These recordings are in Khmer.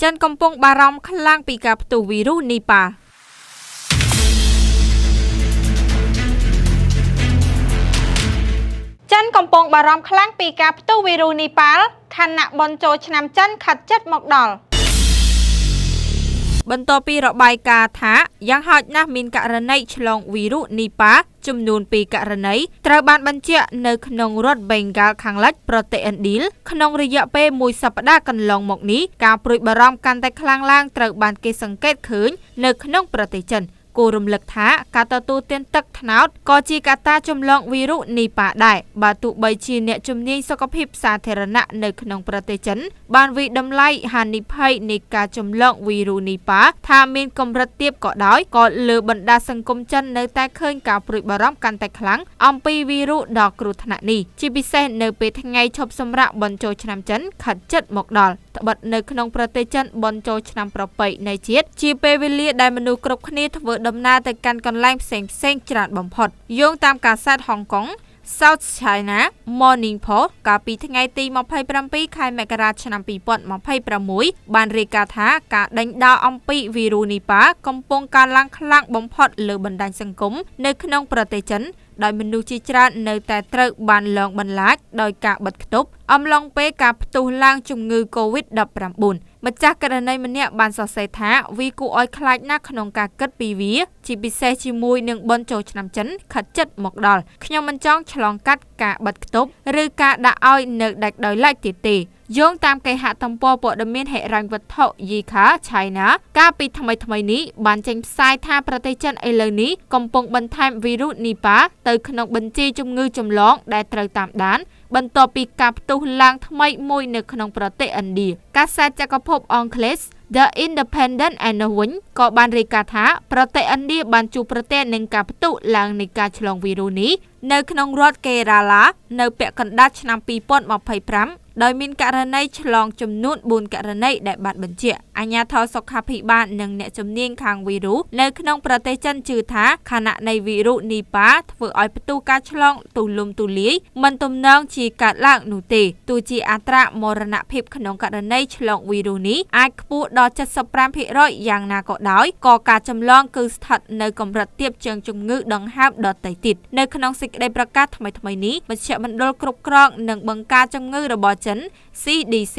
ចិនកំពុងបារម្ភខ្លាំងពីការផ្ទុះវីរុសនីប៉ាចិនកំពុងបារម្ភខ្លាំងពីការផ្ទុះវីរុសនីប៉ាល់ខណៈបុណ្យចូលឆ្នាំចិនខិតជិតមកដល់បន្ទាប់ពីរបាយការណ៍ថាយ៉ាងហោចណាស់មានករណីឆ្លងវីរុសនីប៉ាចំនួន2ករណីត្រូវបានបញ្ជាក់នៅក្នុងរដ្ឋបេងហ្គាល់ខាងលិចប្រទេសឥណ្ឌាក្នុងរយៈពេលមួយសប្តាហ៍កន្លងមកនេះការព្រួយបារម្ភកាន់តែខ្លាំងឡើងត្រូវបានគេសង្កេតឃើញនៅក្នុងប្រទេសចិនគួររំលឹកថាការទទួលទានទឹកត្នោតក៏ជាកត្តាចម្លងវីរុសនីប៉ាដែរបើទោះបីជាអ្នកជំនាញសុខភាពសាធារណៈនៅក្នុងប្រទេសចិនបានវិតម្លៃហានិភ័យនៃការចម្លងវីរុសនីប៉ាថាមានកម្រិតទាបក៏ដោយក៏លើបណ្ដាសង្គមចិននៅតែឃើញការព្រួយបារម្ភកាន់តែខ្លាំងអំពីវីរុសដ៏គ្រោះថ្នាក់នេះជាពិសេសនៅពេលថ្ងៃឈប់សម្រាកបុណ្យចូលឆ្នាំចិនខិតជិតមកដល់ត្បិតនៅក្នុងប្រទេសចិនបុណ្យចូលឆ្នាំប្រពៃណីជាតិជាពេលវេលាដែលមនុស្សគ្រប់គ្នាធ្វើដំណើរទៅកាន់កន្លែងផ្សេងៗច្រើនបំផុតយោងតាមកាសែតហុងកុង South China Morning Post កាលពីថ្ងៃទី27ខែមករាឆ្នាំ2026បានរាយការណ៍ថាការដេញដោលអំពីវីរុសនីប៉ាកំពុងកើនឡើងខ្លាំងបំផុតលើបណ្ដាញសង្គមនៅក្នុងប្រទេសចិនដោយមនុស្សជាច្រើននៅតែត្រូវបានលងបន្លាចដោយការបិទខ្ទប់អំឡុងពេលការផ្ទុះឡើងជំងឺ Covid-19 ម្ចាស់ករណីម្នាក់បានសរសេរថាវាគួរឲ្យខ្លាចណាស់ក្នុងការគិតពីវាជាពិសេសជាមួយនឹងបុណ្យចូលឆ្នាំចិនខិតជិតមកដល់ខ្ញុំមិនចង់ឆ្លងកាត់ការបិទខ្ទប់ឬការដាក់ឲ្យនៅដាច់ដោយឡែកទៀតទេយោងតាមគេហទំព័រព័ត៌មានហិរញ្ញវត្ថុ Yika China កាលពីថ្មីៗនេះបានចេញផ្សាយថាប្រទេសចិនឥឡូវនេះកំពុងបន្ថែមវីរុសនីប៉ាទៅក្នុងបញ្ជីជំងឺចម្លងដែលត្រូវតាមដានបន្ទាប់ពីការផ្ទុះឡើងថ្មីមួយនៅក្នុងប្រទេសឥណ្ឌាកាសែតចក្រភពអង់គ្លេស The Independent ឯនោះវិញក៏បានរាយការណ៍ថាប្រទេសឥណ្ឌាបានជួបប្រទះនឹងការផ្ទុះឡើងនៃការឆ្លងវីរុសនេះនៅក្នុងរដ្ឋកេរ៉ាឡានៅពាក់កណ្ដាលឆ្នាំ2025ដោយមានករណីឆ្លងចំនួន4ករណីដែលបានបញ្ជាក់អាជ្ញាធរសុខាភិបាលនិងអ្នកជំនាញខាងវីរុសនៅក្នុងប្រទេសចិនជឿថាខណៈនៃវីរុសនីប៉ាធ្វើឲ្យផ្ទុះការឆ្លងទូលំទូលាយមិនទំនងជាកើតឡើងនោះទេទោះជាអត្រាមរណភាពក្នុងករណីឆ្លងវីរុសនេះអាចខ្ពស់ដល់75%យ៉ាងណាក៏ដោយក៏ការចម្លងគឺស្ថិតនៅកម្រិតទាបជាងជំងឺដង្ហើមដទៃទៀតនៅក្នុងសេចក្តីប្រកាសថ្មីៗនេះមជ្ឈមណ្ឌលគ្រប់គ្រងនិងបង្ការជំងឺរបស់ចិន CDC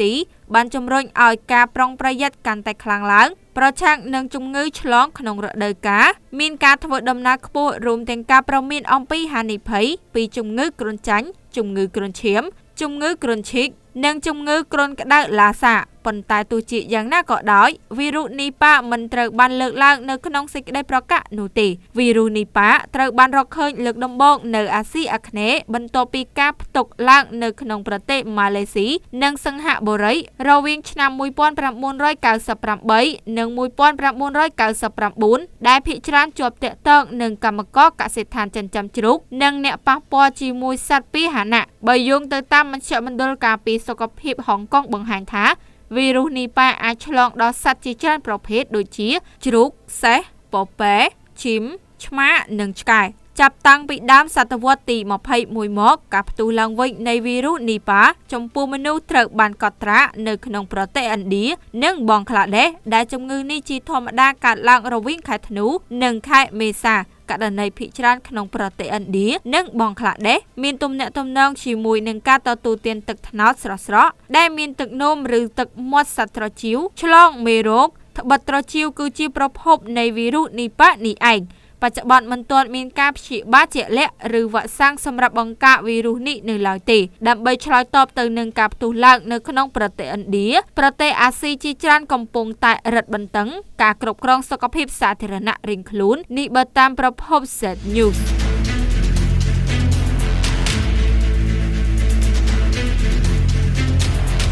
បានជំរុញឲ្យការប្រុងប្រយ័ត្នកាន់តែខ្លាំងឡើងប្រឆាំងនឹងជំងឺឆ្លងក្នុងរដូវកាលមានការធ្វើដំណើរខ្ពស់រួមទាំងការព្រមានអំពីហានិភ័យពីជំងឺគ្រុនចាញ់ជំងឺគ្រុនឈាមជំងឺគ្រុនឈីកនិងជំងឺគ្រុនក្តៅឡាសាប៉ុន្តែទោះជាយ៉ាងណាក៏ដោយវីរុសនីប៉ាមិនត្រូវបានលើកឡើងនៅក្នុងសេចក្តីប្រកាសនោះទេវីរុសនីប៉ាត្រូវបានរកឃើញលើកដំបូងនៅអាស៊ីអាគ្នេយ៍បន្ទាប់ពីការផ្ទុកឡើងនៅក្នុងប្រទេសម៉ាឡេស៊ីនិងសិង្ហបុរីរវាងឆ្នាំ1998និង1999ដែលភាគច្រើនជាប់ទាក់ទងនឹងកម្មករកសិដ្ឋានចិញ្ចឹមជ្រូកនិងអ្នកប៉ះពាល់ជាមួយសត្វពាហនៈបើយោងទៅតាមមជ្ឈមណ្ឌលការពារសុខភាពហុងកុងបង្ហាញថាវីរុសនីប៉ាអាចឆ្លងដល់សត្វជាច្រើនប្រភេទដូចជាជ្រូកសេះពពែឈីមឆ្មានិងឆ្កែចាប់តាំងពីដើមសតវត្សទី21មកការផ្ទុះឡើងវិញនៃវីរុសនីប៉ាចំពោះមនុស្សត្រូវបានកត់ត្រានៅក្នុងប្រទេសឥណ្ឌានិងបង់ក្លាដេសដែលជំងឺនេះជាធម្មតាកើតឡើងរវាងខែធ្នូនិងខែមេសាករណីភាគច្រើនក្នុងប្រទេសឥណ្ឌានិងបង់ក្លាដេសមានទំនាក់ទំនងជាមួយនឹងការទទួលទានទឹកត្នោតស្រស់ៗដែលមានទឹកនោមឬទឹកមាត់សត្វត្រចៀវឆ្លងមេរោគត្បិតត្រចៀវគឺជាប្រភពនៃវីរុសនីប៉ានេះឯងបច្ចុប្បន្នមិនទាន់មានការព្យាបាលជាក់លាក់ឬវ៉ាក់សាំងសម្រាប់បង្ការវីរុសនេះនៅឡើយទេដើម្បីឆ្លើយតបទៅនឹងការផ្ទុះឡើងនៅក្នុងប្រទេសឥណ្ឌាប្រទេសអាស៊ីជាច្រើនកំពុងតែរឹតបន្តឹងការគ្រប់គ្រងសុខភាពសាធារណៈរៀងខ្លួននេះបើតាមប្រភព Z News។